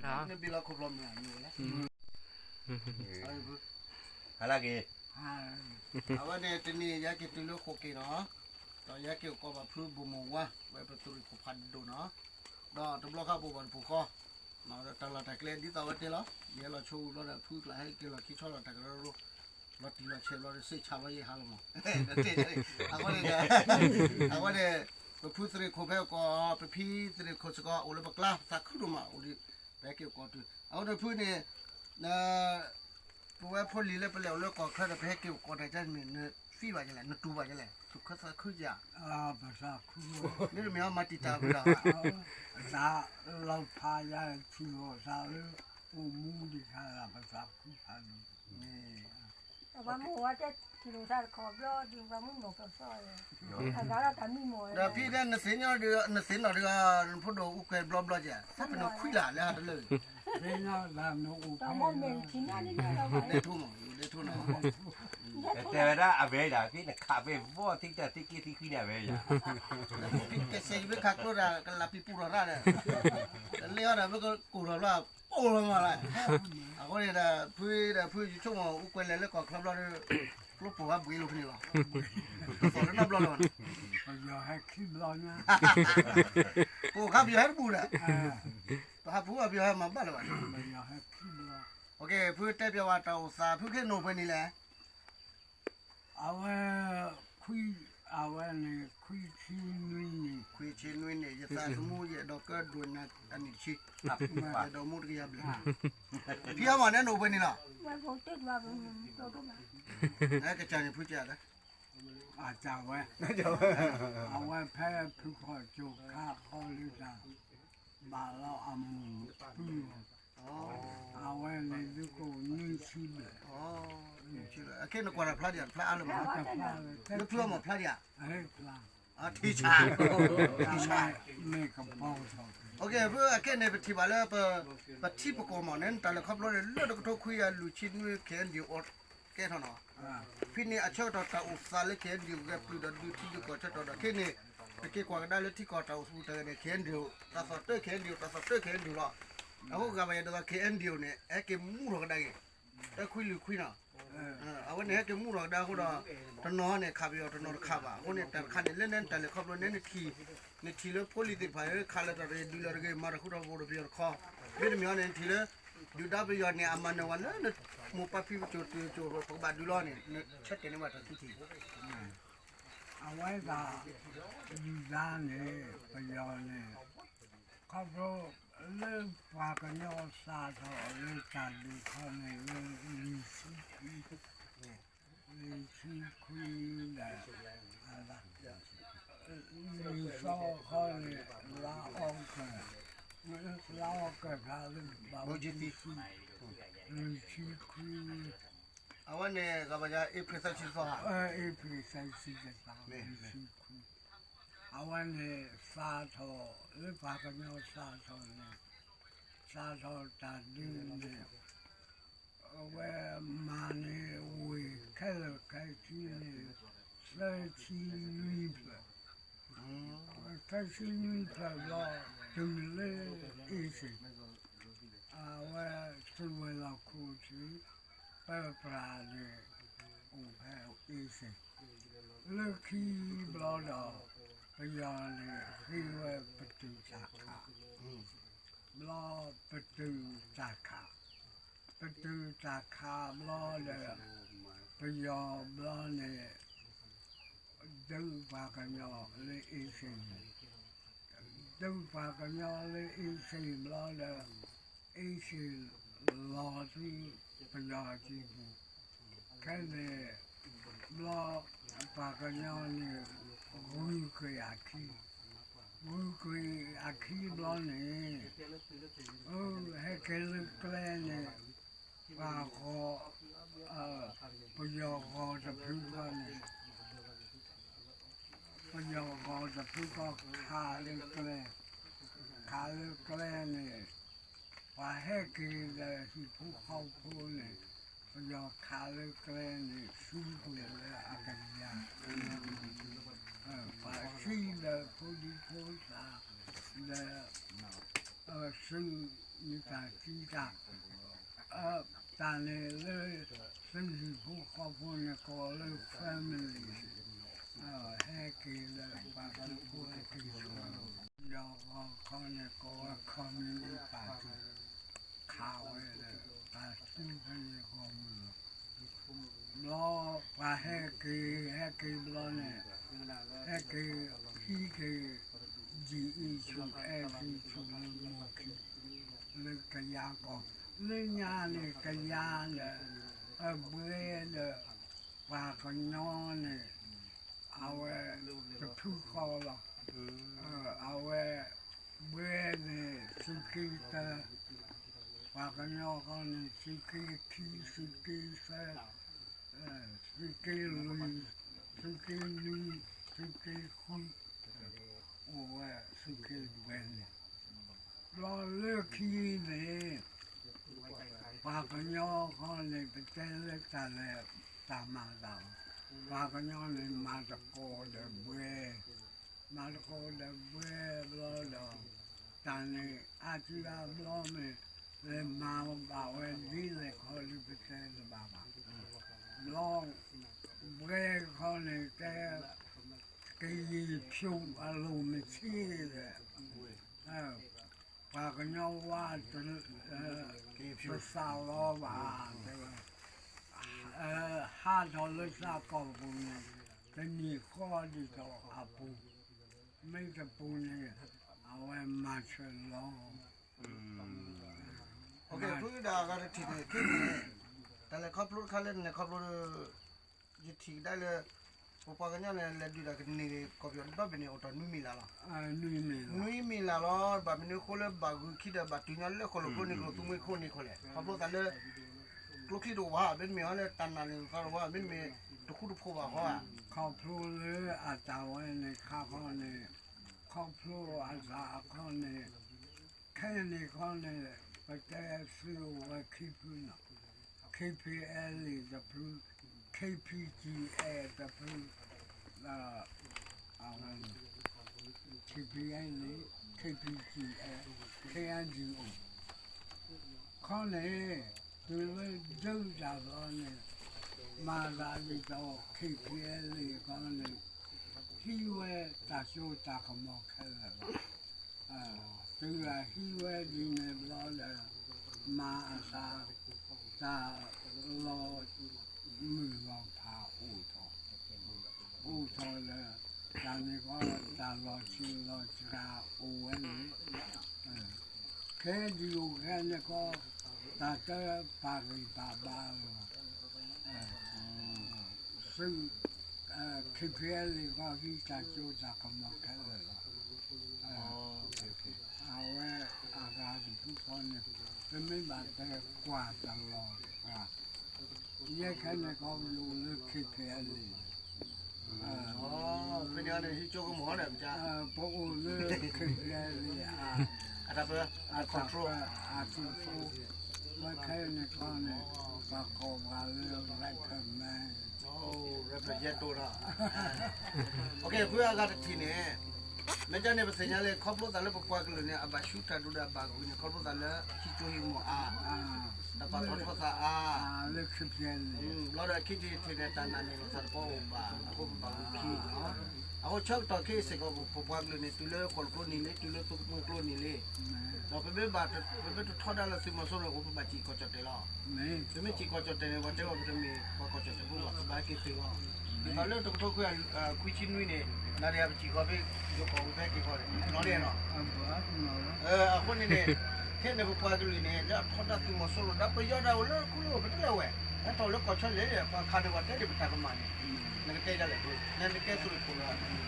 နဘံၣ်လီၤခိၣ်ဖျီမ့ၢ်ဧါ, နဝဲလဲၣ်, ဟါလၢက့ၤ, အဝဲန့ၣ်တနံၤယဟဲက့ၤတုၤလၢဃိးက့ၤနီၤ, ဒီးယဟဲက့ၤအိၣ်ကီးဘၣ်ဖုဘိၣ်မိၢ်ဝါ ဝဲပသုးရ့ၣ်ခိၣ်ဖးဒိၣ်နီၤ, ဒီးတဘျီဃီပအိၣ်ဘၣ်တပူၤဃီ, ဒီးတၢ်လီၢ်တၢ်ကျဲဒ်သိးဝဲတ့ၢ်လီၤ, ယဟဲလီၤဆိဝံၤဘျီဒီး ဖုကျးဟဲက့ၤလီၤခံဆီဒီးတၢ်ကရၢကရိ လီၤတံၢ်လီၤဆဲးဘျီဒီး စ့ၣ်ဆါဘျီယဟါလီၤမး, အဃိန့ၣ်, အဃိန့ၣ်, ပဖုသုးရ့ၣ်ခိၣ်ဖဲကီး, ပဖံသုးရ့ၣ်ခိၣ်စ့ၢ်ကီး အိၣ်လၢပကျါ ပသးခုဒိၣ်မး အိၣ်ဒီး, ပဟဲက့ၤအိၣ်ကီးတုၤ အဃိန့ၣ်ဖုန့ၣ်, ပဝဲဖိလံၤလၢပလဲၤအိၣ်လၢကီၢ်ချၢဒီး ပဟဲက့ၤအိၣ်ကီးတၢ်ကန့ၣ် နသံဘၣ်ယလဲၣ်, နတူၢ်ဘၣ်ယလဲၣ်, သူၣ်ခုသးခုယၤ, ပသးခု, မ့တမ့ၢ်အီၤမၤတံာ်တာ်ဝဲဒီး, သးလီၤဖးယၤထံၣ်ဂီၤသးလၢ အိၣ်မူဒံးခါလၢပသးခုဖးဒိၣ်, ပှၤမုၢ်ဝဲတဲထံၣ်လိာ်သးတခီဘျီဒီး ပှၤမုၢ်နီၢ်ကစီၣ်, အဂၤဒီးတၢ်မံမီၢ်, ဒီးဖံတဲ နသ့ၣ်နီၣ်ဒုး, နသ့ၣ်နီၣ်ဒုး, နဖိဒိၣ်အူကွဲဘျီဘျီကဲ, သးပနခွံလၢ်လၢဟးတလၢ, သ့ၣ်နီၣ်လၢနအိၣ်ဖဲ, ဒဲထိၣ်မး, ဒဲထိၣ်နီၤ, တဲဝဲဒၣ်အဝဲဒၣ် ဖံနခးဖဲဘီၣ်ထံတၢ်သံက့သံခွံန့ၣ် အဝဲယၤ, ဖံကစဲးယဖံခးကျိဒၣ် ကလၤပံၤပူၤထီၣ်ရၣ်ဒီး, တလ့အီၤဒီး ဖဲကကိၢ်ထီၣ်ဘျီ ပိၢ်လီၤမးလၢ, အဃိန့ၣ်ဒီး ဖုဒီးဖုယဆိကမိၣ် အူကွဲလဲၤလၢကီၢ်ချၢဘျီဒီး, ကျိပိၢ်ဝဲဘှံးလိာ်ဖဲန့ၣ်လီၤ, ကသီၣ်လၢနီတဘျီလီၤ, ပယီၤဟဲခံဘျီညါ, ပအိၣ်ခါပယီၤဟဲတဘူၣ်ဒီး, ပဟးပူၤပယီၤဟဲမၤဘၣ်လၢၤဘၣ်, ပယီၤဟဲခံဘျီ, ဖုတဲပျးဝဲတၢ်အိၣ်သး ဖုက့ၤနိၣ်ပှဲၤနံၣ်လဲၣ် အဝဲ, ခွံ, အဝဲန့ၣ် ခွံဆံနွံနံၣ်, ခွံဆံနွံနံၣ် ယသးသမူယအဲၣ်ဒိးကၢဒိၣ်နၤအနံၣ်တဆံ, ယအဲၣ်ဒိးမူတကယၤဘျဲၣ်, ဖံအီမးန့ၣ်နိၣ်ပှဲၤနံၣ်လီၤ, ကစၢ်န့ၣ်ဖုကၢ်လၢ, အဝဲ, အဝဲဖဲဖုခီၣ်ကၠိခါဃီလံတၢ်, ဘၣ်လီၤအမူၢ်ပူၤ, အဝဲန့ၣ်ဒုးကအိၣ်နွံဆံဘျဲၣ်, အခဲနကွၢ်တၢ်ဖျါဒံးဧါ, တဖျါအါလၢၤမး, လၢဖုအီမးဖျါဒံးဧါ, ထံဆါ, ထံဆါ, ဖုအခဲန့ၣ် ပထံၣ်ဘၣ်လၢ, ပထံပကီၢ်မးန့ၣ် တၢ်လဲၤခီဖျိန့ၣ် လၢတကထိခွံကယၤလွံၢ်ဆံနွံ KNDO ကဲထီၣ်နီၤ, ဖဲန့ၣ်အဆၢကတီၢ်တၢ်အိၣ်သးလၢ KNDO ဂဲၤပျုၢ်ဒီးဒုးထံဒုးကီၢ်ဆၢကတီၢ်ဒီး ခဲန့ၣ်, ပက့ၤကွၢ်ကဒါလၢထံကီၢ်တၢ်အိၣ်ဆူၣ်တၢ်ဂဲၤန့ၣ် KNDO တၢ်သီၣ်တၢ KNDO တၢ်သီၣ်တၢ KNDO လီၤ, အဃိဂၤဘၣ်ယဲဒ်သိး KNDO န့ၣ် ဟဲက့ၤမူထီၣ်ကဒါက့ၤ, တၢခွံလွံၢ်ခွံနီၤ အဝဲန့ၣ်ဟဲက့ၤမူထီၣ်ကဒါအဃိဒီး, တနီၤန့ၣ် ခးပယီၤတနီၤတခးဘၣ်, အဃိန့ၣ် တၢ်တခါန့ၣ် လၢနဲနတၢ်လဲၤခီဖျိနဲနထံၣ်, နထံၣ်လၢဖိလံၤသ့ၣ်တဖၣ် ခးလၢတၢ်တဂ့ၤ ဒုးလၢတဂ့ၤ မၤတၢ်ဃူတၢ်ဖိးဒီးပယီၤတခီ, မ့တမ့ၢ်အီၤန့ၣ် နထံၣ်လၢ, ဒုၣ်ဒါပယီၤန့ၣ် အမၤနၢၤဝဲလၢနမိၢ်ပၢ်ဖံဖုကၠိၤတုၤကၠိၤ ပကဘၣ်ဒုးလီၤန့ၣ် နဆၢတဲာ်န့ၢ်ဘၣ်တၢ်သံထံၣ် အဝဲဒၣ်, ဒုၣ်ဒါန့ၣ် ပယီၤန့ၣ်, ခီဖျိလၢပှၤကညီစးထီၣ်လၢတၢ်ဒုးခီန့ၣ်လၢလွံၢ်ဆံခွံ, လွံၢ်ဆံခွံဒီး, လွံၢ်ဆံဃီန့ၣ် လါအီကၢၢ်, လါအီကၢၢ်ဖျါလၢဘၣ်ဝံသံ, လွံၢ်ဆံခွံ အဝဲန့ၣ် ကဘၣ်ယါ April သၢဆံသီဧါ, April သၢဆံသီ လွံၢ်ဆံခွံ, အဝဲန့ၣ် စးထီၣ်လၢပှၤကညီစးထီၣ်န့ၣ်, စးထီၣ်တၢ်ဒုးန့ၣ်, အဝဲမၤန့ၢ်ဝ့ၢ်ခဲလၢာ်ခဲဆ့န့ၣ် သၢဆံလွံၢ်ဖျၢၣ်, သၢဆံလွံၢ်ဖျၢၣ်ဘျီ တုၤလၢအ့စ့ၣ်, အဝဲသုးဝဲၤလီၢ်ခိၣ်ထံး ပၢပြးန့ၣ် အိၣ်ဖဲအ့စ့ၣ်, လၢခံဘျီဒီး ပယီၤန့ၣ်ဃ့ဝဲပတုာ်တၢ်ခး, ဘျီပတုာ်တၢ်ခး, ပတုာ်တၢ်ခးဘျီဒီး ပယီၤဘျီန့ၣ် ဒုးပှၤကညီလၢအ့စ့ၣ်န့ၣ်, ဒုးပှၤကညီလၢအ့စ့ၣ်ဘျီဒီး အ့စ့ၣ်လီၤဆူပယီၤစုပူၤ, ခဲန့ၣ်ဘျီ ပှၤကညီန့ၣ် ဂုၤကွံာ်အခံ, ဂုၤကွံာ်အခံဘျီန့ၣ် ဟဲက့ၤလၢကျဲန့ၣ် ပှၤဂီၤ, ပယီၤဂီၤတဖုဃီန့ၣ်, ပယီၤဂီၤတဖုဃီခးလၢကျဲ, ခးလၢကျဲန့ၣ် ပှၤဟဲက့ၤဒီးဟံၣ်ဖိဃီဖိန့ၣ်, ပယီၤခးလၢကျဲန့ၣ် ဆူကွံာ်လၢအကယၤ, ပှၤဆံးဒီးဖိဒံဖိသၣ်, ဒီး, ဆူ, မ့ၢ်တၢ် တၢ်, တၢ်န့ၣ်လၢ သုးဟံၣ်ဖိဃီဖိန့ၣ် ကိးလၢ family, ဟဲက့ၤလၢပှၤသုးဖိဟဲက့ၤဆှၢ, ဒီးဂီၤခီန့ၣ် ကိးဝဲ communist party, ခးဝဲလၢ ပှၤသုးဖဲန့ၣ်ဂီၢ်မုၢ်လီၤ. ဘျီပှၤဟဲက့ၤ ဟဲက့ၤဘျီန့ၣ်, ဟဲက့ၤ ဟံးက့ၤ ဒ်အံၤဆူၣ်အဲၣ်က့ၤဆူၣ်လၢမိၢ်ခံ, လၢကယၤကီၢ်, လၢညါန့ၣ်ကယၤဒီး အဘှဲဒီး ပှၤကညီန့ၣ် အဝဲတဖုဃီလီၤ. အဝဲ ဘှဲန့ၣ် သုးက့တၢ, ပှၤကညီဃီန့ၣ် သုးက့ခံ သုးက့သၢ, သုးက့လွံၢ်, သုးက့နွံ, သုးက့ဃု, အိၣ်ဝဲသုးက့ဘှဲန့ၣ်, ဘျီလၢခံန့ၣ် ပှၤကညီဃီန့ၣ် ပတဲလၢတၢ်လဲၤတၢ်မၤတၢ်လီၤ. ပှၤကညီန့ၣ် မၤသကိးဒီးဘှဲ, မၤသကိးဒီးဘှဲဘျီဒီး, တၢ်န့ၣ်အါစုအါဘျီမ့ၢ် လဲၤမၤဘၣ်ဝဲဒ်လဲၣ်ခီဒုးပတဲတဘၣ်ဘၣ်. ဘျီ ဘှဲခီန့ၣ်တဲ ကရင်ဖြူအလိုမရှိ ဒီး ပှၤကညီဝါ တစးလီဘၣ်, တဲဝဲ, ဟးထီၣ်လၢသးကီၢ်ပူၤန့ၣ် တနံၣ်ဃီဒ်သိးအပူၤ, မ့ၢ်တပူၤန့ၣ် အဝဲမၤဆၢလီၤ. ဖုဒၣ်အဂၤတထံၣ်န့ၣ် ခဲန့ၣ် တၢ်လဲၤခီဖျိတခါလၢနလဲၤခီဖျိ ယထံၣ်ကဒါလၢ ပပှၤကညီန့ၣ် လဲၤဒုးတၢ်ကန့ၢ်ကီၢ်ပယီၤဒီဘ့ၣ်န့ၣ် အိၣ်တ့ၢ်နွံမံၤလၢ်လီၤ. နွံမံၤလၢ်လီၤ. ဘၣ်မနုၤအဃိလၢဘၣ်ဂုၤခံဒီး ဘၣ်တုၤညီလၢဃိၣ်လိာ်ကျိနံၤကျိၤ သူမှံခိၣ်န့ၣ်ခိၣ်လဲၣ်, ခီဖျိသးလၢ ကျိချံတဝါ မ့တမ့ၢ်အီၤလၢတၢ်နာ်န့ၣ်သီတဝါ မ့တမ့ၢ်တဃူတဖိးဘၣ်ဃီဧါ. ခီဖျိလၢအတၢ်ဝဲန့ၣ်ခါခီန့ၣ်, ခီဖျိအတၢ်အခီန့ၣ်, ခဲန့ၣ်ခီန့ၣ် ပတဲသုအိၣ်ဝဲခံဖုနီၤ, KPLA တဖု, KPGL တဖု, ဒီး အဝဲ KPLA, KPGL, KNDO ခီန့ၣ်, တုၤလၢဒုးတၢ်ဘျီန့ၣ်, မၤသးဒ်သိး KPLA ခီန့ၣ်, ဟံးဝဲတၢ်စိတၢ်ကမီၤခဲလၢာ်လီၤ. တုၤအဟံးဝဲဒ်န့ၣ်ဘျီဒီး, မၤအသး, တၢ်လီၤမုၢ်လီၤဖးအိၣ်ထီၣ်, အိၣ်ထီၣ်ဒီး, တၢ်န့ၣ်ကီ တၢ်လီၤဆံးလီၤစှၤအိၣ်ဝဲန့ၣ်, ခဲဒံးအိၣ်ခဲန့ၣ်ကီ, တၢ်တပာ်ဂံၢ်ပာ်ဘါလီၤ. သုး KPLA ကီဟံးတၢ်စိတၢ်ကမီၤခဲလၢာ်လီၤ. အဝဲအဂၤတဖုဃီန့ၣ်, ပမ့ၢ်ဘၣ်တဲကွၢ်တလီၤဂာ်, ယဲခဲန့ၣ်ကီယအိၣ်လၢ KPLA ဖဲန့ၣ်န့ၣ် ဟံးကၠိကမီၤန့ၣ် ပအိၣ်လၢ KPLA အတၢ်ပၢ အတၢ်ပၢ အတၢ်ပၢ အတၢ်ပၢ, ဝဲခဲန့ၣ်ခီန့ၣ် ပှၤကိးပှၤလၢ Red Mine, Red Mine ယဲၢ်တိၢ်ဒီး, ဖုအဂၤတထံၣ်န့ၣ်, မ့ၢ်ကန့ၣ် ပသ့ၣ်ညါလၢ ခီဖျိသးလၢပပှၤကလုာ်န့ၣ် အဘၣ်ဆူတၢ်ဒိၣ်ဒီးအဘၣ်ဂုၤန့ၣ် ခီဖျိသးလၢ ဟံးကၠိဟံးကမီၤအါ, တၢ်ပာ်ထီၣ်ထီသးအါ, လီၤဒီးခံထံၣ်တထံၣ်န့ၣ် တၢ်နာ်န့ၢ်လိာ်သးတပီၢ်အိၣ်ဘၣ်, အဃိပဘၣ်ဂုၤခံ, အဃိဆၢကတီၢ်ခဲအံၤစ့ၢ်ကီး ပပှၤကလုာ်န့ၣ် တုၤလၢဃိၣ်လိာ်ကျိနံၤလံ, တုၤလၢသူမှံကျိနံၤလံ, ဒီးပမ့ၢ်ဘၣ်, ပမ့ၢ်တထီဒါလၢသုးမီၤစိရိၤအဃိ ပဘၣ်စံၣ်ကီၢ်ကၠီၣ်တဲာ်လီၤ. ပမ့ၢ်စံၣ်ကီၢ်ကၠီၣ်တဲာ်န့ၣ် ပှၤတဲအီၤပတမ့ၢ်ပှၤကီၢ်ကၠီၣ်တဲာ်ဖိဘၣ်, ပဘၣ်ဟဲက့ၤသုးလီၤ. ဒ်သိးလၢတကထိခွံကယၤခွံဆံနွံန့ၣ်, နၤဒီးယၤပစံၣ်ကီၢ်ဖဲ ယိၤကီၢ်ပူၤဖဲက့ၤကီၢ်န့ၣ် နီၢ်ဒဲးနီၤ, အဃိန့ၣ်န့ၣ်, ခဲန့ၣ်ပပှၤကလုာ်န့ၣ် လၢအထီဒါသုးမီၤစိရိၤဒီး ပယီၤဒၣ်အိၣ်လၢခူလၢအိၣ် ပတလဲၤဝဲ, ဟဲထီၣ်လၢကီၢ်ဆၢလဲၣ် ပှၤခးန့ၣ် ပှၤတဲန့ၣ် ပတၢ်ကမၣ်န့ၣ်, နကတဲဒ်လဲၣ်, နကတဲသုးခိၣ်လီၤ.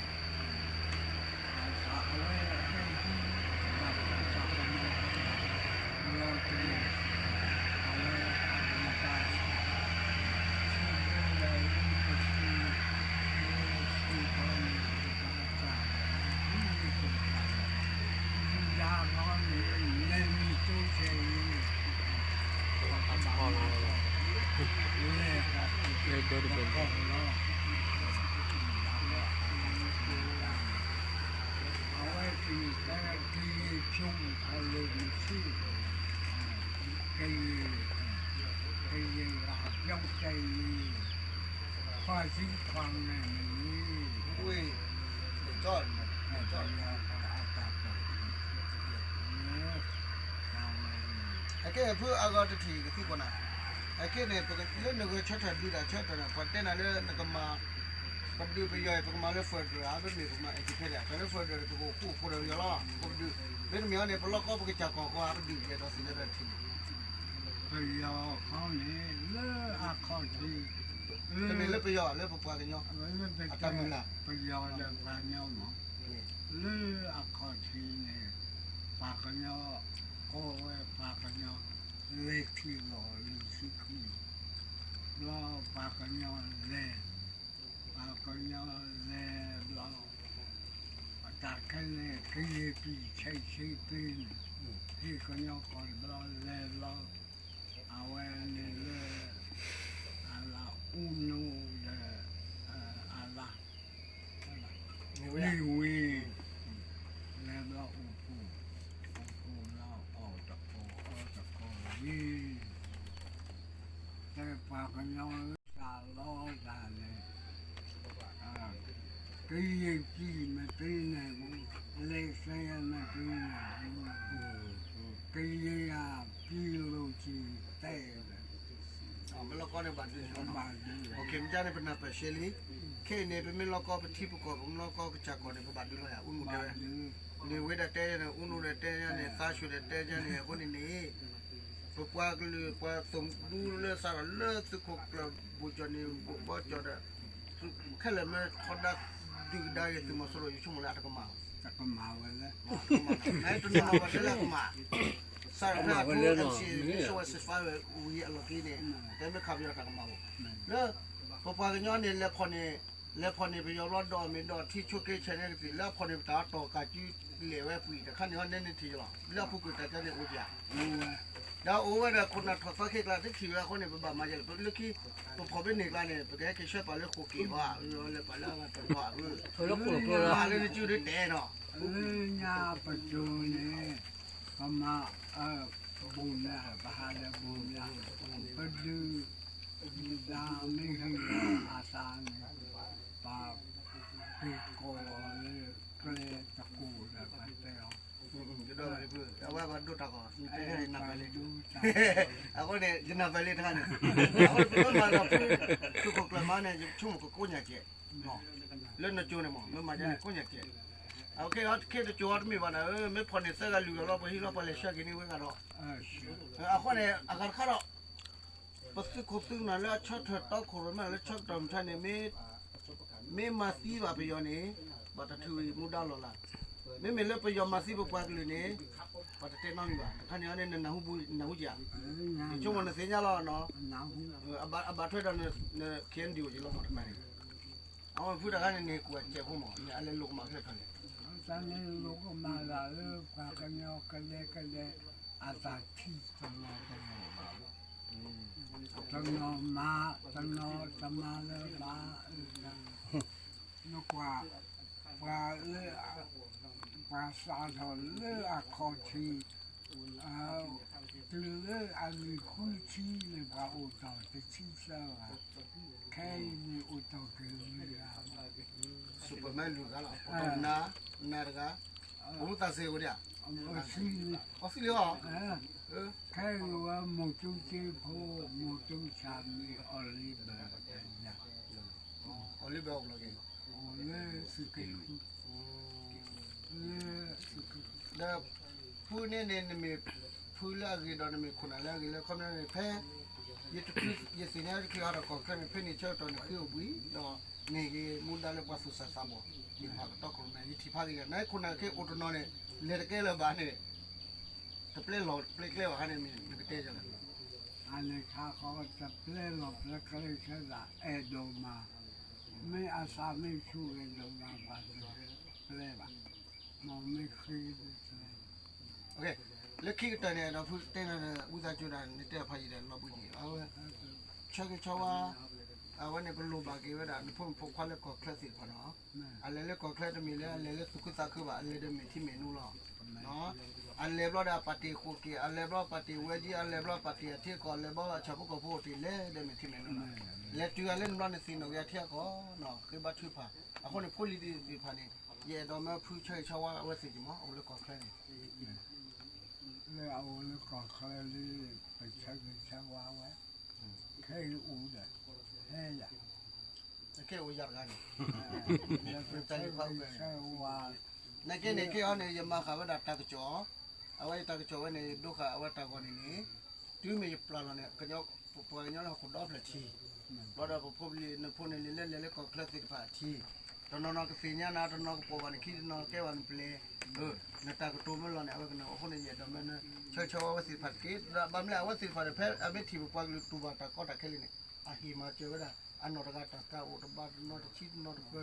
အဝဲက့ၤတဲက့ၤဖျိအလိာ်မ့ၢ်ဆံး, ကယံာ်, ကယံာ်လၢအပျီတယံာ်, ခွါဆံခွါမဲာ်နံၤ, ဝ့ၢ်, အတၢ်ပၢၢ်, အကဲဖုအဂီၢ်တထံၣ်ကသံကွၢ်နၤ, အခဲန့ၣ် လၢနဂဲၤဆၢထၢၣ်ဒုးတၢ်ဆၢထၢၣ်န့ၣ် ပှၤတဲနၤလၢနကမၤ ပဒုးပယီၤအံၤ ပကမၤလၢ federal ဧါ ပမ့ၢ်ပကမၤ independent တၢ်လၢ federal န့ၣ် ပကအိၣ်ဃူအိၣ်ဖိးဒီးပယီၤလီၤ ပကဒုး, မ့တမ့ၢ်အီၤန့ၣ် ပလီၢ်ကီၢ်ပကစၢ်ကီၢ်ဃီဧါ ပဒုးယဲဒီးသ့ၣ်ညါဒီးထံၣ်န့ၣ်, ပယီၤခီန့ၣ် လၢအခီၣ်ထံး, တမ့ၢ်လၢပယီၤ လၢပပှၤကညီ, အတၢ်မုၢ်လၢ်, ပယီၤဒီးပှၤကညီမး, လၢအခီၣ်ထံးန့ၣ် ပှၤကညီ ကိးဝဲပှၤကညီ လဲၤထံၣ်လီၤလံာ်ဆံခံ, ဘျီပှၤကညီလဲၤ, ပှၤကညီလဲၤဘျီ, အတၢ်ခဲလၢာ် ကယဲၢ်ပံၣ်ဆဲးဆ့ပ့န့ၣ်, ဟ့ၣ်ကညီကီၢ်တဘျီလဲၤဘျီ, အဝဲန့ၣ်လၢ အလၤအူနိဒီး အလၤ န့ၢ်ဝ့ၢ်, လဲၤဘျီအိၣ်ဖှိၣ်, အိၣ်ဖှိၣ်လၢအီၣ်တကိးအီတကိးဝံၤ, တဲပှၤကညီလၢသးလီတၢ်န့ၣ် ကယဲၢ်ပံၣ်မ့ၢ်ပ့န့ၣ်, လဲၤစဲမ့ၢ်ပ့န့ၣ်, ကယဲၢ်ယၤပံၣ်လိာ်က့ၤတဲ, မ့ၢ်လီၢ်ကီၢ်န့ၣ်ဘၣ်ဒုးန့ၣ်, မ့ၢ်ဒ်န့ၣ် ပနၢ်ပၢၢ်ရှဲလံ, ခဲအံၤန့ၣ် ပမ့ၢ်လီၢ်ကီၢ်ပထံပကီၢ် ပမ့ၢ်လီၢ်ကီၢ်ကစၢ်ကီၢ်န့ၣ် ပဘၣ်ဒုးလီၤယၤ အူနူတဲဝဲ, လ့ဝ့ဒီးတဲန့ၣ် အူနူဒီးတဲန့ၣ် သးဆူၣ်ဒီးတဲန့ၣ် အဃိန့ၣ်န့ၣ် ပပှၤကလုာ်ပှၤသုးဒူလၢစးထီၣ်လၢသုးခိၣ်ကျၢၢ် ဘူးကၠီၣ်န့ၣ် ဘူးကၠီၣ်ဒီး ခဲလၢာ်မ့ၢ်ထီဒါဒုၣ်ဒါဂ့ၤ သုးမီၤစိရိၤ ယဆိကမိၣ်လၢအတကမၣ်ဘၣ်, တမ့ၢ်တနီၤနီၤဘၣ်တဲလၢအကမၣ်, စးထီၣ်ဖဲအထူ NCA ဝဲ ceasefire ဝံၤအလီၢ်ခံန့ၣ် တဲမ့ၢ်ခးပယီၤတၢ်ကမၣ်ဘၣ်, လၢ ပပှၤကညီန့ၣ် လဲၤဖီၣ်န့ၣ်, လဲၤဖီၣ်န့ၢ်ပယီၤဘျီဒီးမ့ၢ်ဒီးထံဆိက့ဆဲးန့ၣ်ကသံၣ် လၢအဖီၣ်န့ၢ်ပတၢ်တီၢ်ကးစုလဲၤဝဲပှံၤတခါန့ၣ်ဟီ နဲန့ၣ်ထံၣ်လီၤ လၢအပူၤကွံာ်တၢ်ကန့ၣ်အိၣ်ကဧါ, ဒီးအိၣ်ဝဲဒီးခိၣ်နၢ်ထီၣ်သီခ့ကျါတထံၣ်ဝဲအဃိန့ၣ် ပဘၣ်မၤယဲလီၤ လၢခံ ပဖီၣ်ဘ့န့ၢ်ကျါန့ၣ် ပကဟဲက့ၤဆှၢပာ်လၢဃိာ်က့ၤဘၣ် လဲၤပာ်လၢအဂၤတဘျီဧါ, မၤလၢနစုဒုတဲနီၤ, လၢညါပစိၤန့ၣ် ပမၤ ဘူးမး ပဟးလၢဘူးမး, ပဒုး ဒုၣ်ဒါမ့ၢ်ဟ့ၣ်လီၤအသးန့ၣ် ပာ်က့ၤကိးအီၤလၢကျဲတကိးဒီးပတဲအီၤ, အဝဲပဒိၣ်တၢ်ဂီၤ နတဲနၢ်ပၢၢ်လံ, အဃိန့ၣ် ယနၢ်ပၢၢ်လံတခါန့ၣ်, အဃိန့ၣ် ပမၤလီၤဖု ဖုခိၣ်ကျၢၢ်မါန့ၣ် ယဆိကမိၣ်ကကိးညါကဲး, လၢနကၠိန့ၣ်မး မ့ၢ်မၤကဲန့ၣ်ကိးညါကဲး, အခဲအံၤတကၠိအီၤတမ့ၢ်ဘၣ်န့ၣ် မ့ၢ်ဖီၣ်န့ၢ်သၢဂၤလွံၢ်ဂၤလီၤ ပှၤဟံးလီၤပှၤလဲၤဆှၢက့ၤန့ၢ်ဝဲဂၤဒီး, အဃိန့ၣ် အဂၤတခါဒီး ပသုးခိၣ်သုးနၢ်လၢအဆၢထၢၣ်တီခိၣ်ရိၣ်မဲလၢဆၢကတီၢ်မုၢ်ဆါန့ၣ် မ့ၢ်မၤသံဘၣ်ပယီၤန့ၣ် ဘၣ်တၢ်ထုးဝံၤမူဒါလီၤလး, မ့မ့ၢ်လၢပယီၤမၤသံပပှၤကလုာ်န့ၣ် ပှၤတတဲနီတမံၤဘၣ်, တခါန့ၣ်အီၤန့ၣ် နနၢ်ဟူနၢ်ဟူကဧါ, ယဆိကမိၣ်နသ့ၣ်ညါလီၤနီၤ, အဘၣ်ထွဲဒီးန KNDO က့ၤလီၤမးတခါန့ၣ်, အဝဲဖုတခါန့ၣ်န့ၣ် ကွၢ်စဲးဖိမး န့ၣ်အလဲၤလိာ်ကမၣ်ခဲလၢာ်ခဲလၢာ်, တၢ်န့ၣ်လိာ်ကမၣ်လၢပှၤကညီကလဲၤကလဲၤ အတၢ်ထံၣ်တနီၤတနီၤဘၣ်, တနီၤမၤ တနီၤတမၤလၢၤဘၣ်, နကွၢ် ပှၤလၢ ပှၤစးထီၣ်လၢအခီၣ်ထံး တုၤလၢအနံၣ်ဃုဆံန့ၣ် ပှၤအိၣ်တီၢ်တဆံသၢဂၤ, ခဲအံၤန့ၣ်အိၣ်တီၢ်က့ၤလွံၢ်ဂၤ, စူၢ်ပၢၢ်မ့ၢ်လွံၢ်ဂၤလီၤ, နၤတဂၤ, ပူသးစ့ၢ်ဝဲဒၣ်, အီသံလံအီ, ခဲအံၤဝဲမိၢ်တူစ့ဖိ, မိၢ်တူဆၣ်မံၤ အီၣ်လံဘၢၣ်တယၤ အီၣ်လံဘၢၣ်အိၣ်လီၤက့ၤ, အိၣ်လၢသုးက့ဃု, လၢသုးက့ဃု, ဒီးဖုန့ၣ်န့ၣ် နမ့ၢ်ဖုလၢအဂ့ၤဒီးနမ့ၢ်ခိၣ်နၢ်လၢအဂ့ၤလၢခီပညီန့ၣ် ဖဲ ယတချုး ယသ့ၣ်ညါတချုးဟးထီၣ်ကီၢ်ချၢန့ၣ် ဖဲန့ၣ်ဆၢကတီၢ်န့ၣ်ဃ့အိၣ်ဘှံး ဒီးန့ၢ်က့ၤမူဒါလၢပှၤသူၣ်စၢ်သးဘီၣ် ယဖးကတီၢ်ခိၣ်ရိၣ်မဲ ယထံၣ်ဖးက့ၤယၤ နခိၣ်နၢ်ခဲအိၣ်တနီၤန့ၣ် လဲၤတကဲလၢၤဘၣ်န့ၣ် တပျဲလီၢ်တပျဲကျဲဘၣ်ခါန့ၣ် နကတဲယၤလီၤ အန့ၣ်ခါဃီတပျဲလီၢ်ပျဲကျဲဆၢဒၣ်အဲၣ်ဒိးမၤ, မ့ၢ်အသးမ့ၢ်ဆူၣ်အဲၣ်ဒိးမၤပှၤတပျဲဘၣ်, မ်မ့ၢ်ဃ့တပျဲ, လၢခံကတၢၢ်န့ၣ် ဒီးဖုတဲနၤဒီး ဝံသးစူၤဒၣ် နတဲဖးယံာ်ဒီးလီၤဘှံးန့ၣ် အဝဲ ဆၢဂ့ၤဆၢဝါ အဝဲန့ၣ်ပလိၣ်ဘၣ်က့ၤဝဲဒၣ် နဖိမုၣ်ဖိခွါလၢကီၢ်ချၢသ့ၣ်တဖၣ်နီၤ, အလဲၤလၢကီၢ်ချၢတမ့ၢ်လၢအလဲၤလၢသူၣ်ခုသးခုဘၣ် အလဲၤဒီးမဲာ်ထံမဲာ်နိလီၤ, ဒီး အလဲၤဘျီဒီးအပာ်တ့ၢ်ဃိးက့ၤ, အလဲၤဘျီပာ်တ့ၢ်ဝဲကၠံ, အလဲၤဘျီပာ်တ့ၢ်အထံအကီၢ်, အလဲၤဘျီအဆၣ်ဖိကီၢ်ဖိအိၣ်တ့ၢ်လဲၤဒီးမဲာ်ထံမဲာ်နိ, လဲၤတုၤအလဲၣ်န့ၣ်ဘျီန့ၣ် သ့ၣ်နီၣ်က့ၤအထံအကီၢ်နီၤ, ဃ့ဘါထုကဖၣ်. အဃိန့ၣ် ဖိလံၤသ့ၣ်တဖၣ်န့ၣ် ယအဲၣ်ဒိးမၢဖုဆၢဂ့ၤဆၢဝါအဝဲသ့ၣ်က့ၤမး အိၣ်လၢကီၢ်ချၢန့ၣ် လၢအအိၣ်လၢကီၢ်ချၢလံ, ပဆၢဂ့ၤဆၢဝါဝဲ, ခဲအံၤအိၣ်ဒီး ဟဲယၤ, ခဲအံၤအိၣ်ယၤတဂၤန့ၣ်, ပဆၢဂ့ၤဆၢဝါ, နက့န့ၣ် ခဲအံၤန့ၣ် ယမၤဃာ်ဝဲဒၣ်တၢ်ကစီၣ်, အဝဲယတၢ်ကစီၣ်ဝဲန့ၣ် ယဒိဃာ်အဝဲတၢ်ဂီၤန့ၣ်န့ၣ်, တုၤမ့ၢ်ယပျၢ်လီၤန့ၣ် ပှၤကညီလၢဟီၣ်ခိၣ်ဒီဖျၢၣ်ထံ, ဘျီဒီးပဖိပလံၤနဖိန့ၣ် လဲၤလဲၤလၢကီၢ်ချၢသ့ၣ်တဖၣ်အထံ, တနီၤနီၤကသ့ၣ်ညါနၤ, တနီၤကပိာ်ဘၣ်နခံ, တနီၤကဲဘၣ်နပျဲၢ်, နတၢ်ကတိၤမ့ၢ်လီၤန့ၣ် အဝဲကနၣ်အဃိန့ၣ် ယအဲၣ်ဒိးမၢနဆၢဂ့ၤဆၢဝါအဝဲသ့ၣ်တဖၣ်တက့ၢ်. ဘၣ်မနုၤလဲၣ် အဝဲသ့ၣ်တဖၣ်န့ၣ် ဖဲအမ့ၢ်ထံၣ်ပပှၤကလုာ်တူၢ်ဘၣ်တၢ်ကီတၢ်ခဲလံန့ၣ် အဟ့ၣ်မၤစၢၤဝဲဒၣ် အနီၢ်တဂၤတၢ်သးအိၣ်တဘၣ်တနီၤ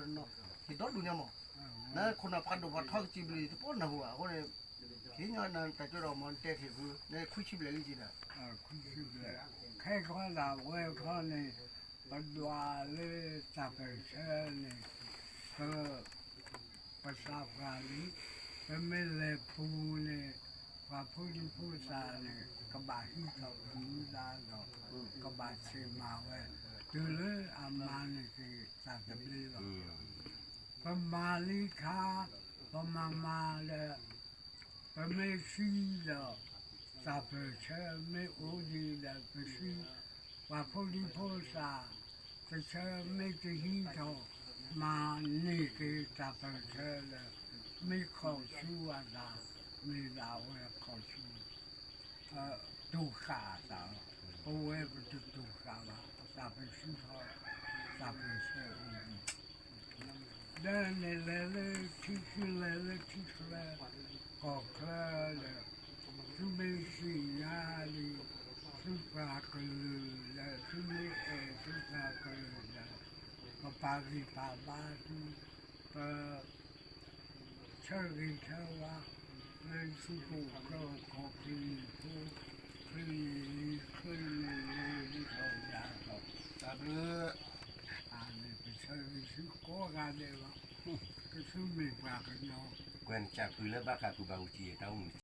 တဆံတနီၤတပၢၤတနီၤ, ဟ့ၣ်ဒီဒူၣ်ညါမး, နခိၣ်နၢ်ဖးဒိၣ်ဖးထီကစံးဘျုးတပီၢ်နၢ်ဟူဘၣ်အဃိန့ၣ်, ဟ့ၣ်ညီနတၢ်ကၠိဒီးမၤနတဲထံၣ်ဖု နခွံဆံဘျဲၣ်လံက့ၤဒီး, ခွံဆံဘျဲၣ်, ခဲခီဒၣ်ဝဲခီန့ၣ် ပဒွးလၢတၢ်ပၢၢ်ဆၢန့ၣ်, ပ ပသးပှၢ်လံ, ပမ့ၢ်လဲၤပူၤန့ၣ် ပှၤဖိဒံဖိသၣ်န့ၣ် ကဘၣ်ဟံးထီၣ်ကမူဒါဒီး ကဘၣ်ဆ့ၣ်မၤဝဲ, တုၤလၢအမၤန့ၢ်က့ၤတၢ်သဘျ့လီၤ. ပမၤလံခါ, ပမၤမၤဒီး ပမ့ၢ်သံဒီး တၢ်ပၢၢ်ဆၢမ့ၢ်အိၣ်ဒံးဒီးပသံ, ပှၤဖိဒံဖိသၣ် တဆၢမ့ၢ်တဟံးထီၣ် မၤန့ၢ်က့ၤတၢ်ပၢၢ်ဆၢဒီး မ့ၢ်ခီၣ်ဆူအသး မ့ၢ်ဒၣ်ဝဲခီၣ်ဆူ တူၢ်ဃာ်အသးလီၤ. ပဝဲပတတူၢ်ဃာ်ဘၣ် တၢ်ပၢၢ်ဆၢ, တၢ်ပၢၢ်ဆၢအိၣ်ဒံး ဒီးန့ၣ်လဲၤလၢထံချၢ လဲၤလၢထံချၢ ကီၢ်ချၢဒီး သုမ့ၢ်သ့ၣ်ညါလံ သုပှၤကလုာ်ဒီး သုမ့ၢ်အဲၣ်သုပှၤကလုာ်ဒီး ပပာ်ဂံၢ်ပာ်ဘါသု, ပ ဆၢဂ့ၤဆၢဝါ လၢသုကအိၣ်ကီၢ်ခီၣ်ခရံာ်ဖိ ခရံာ်လံ ခရံာ်န့ၣ်လၢဒ်သိးယၤဒီး တၢ်ဘျုး အန့ၣ်ပဆၢဂ့ၤသုကိးဂၤဒဲးလီၤ. ကသုမ့ၢ်ပှၤကညီ ကွဲးနကၢ်ဖုလၢဘၣ်ဃးဖုဘၣ်အူကၠံတၢ်အိၣ်မူ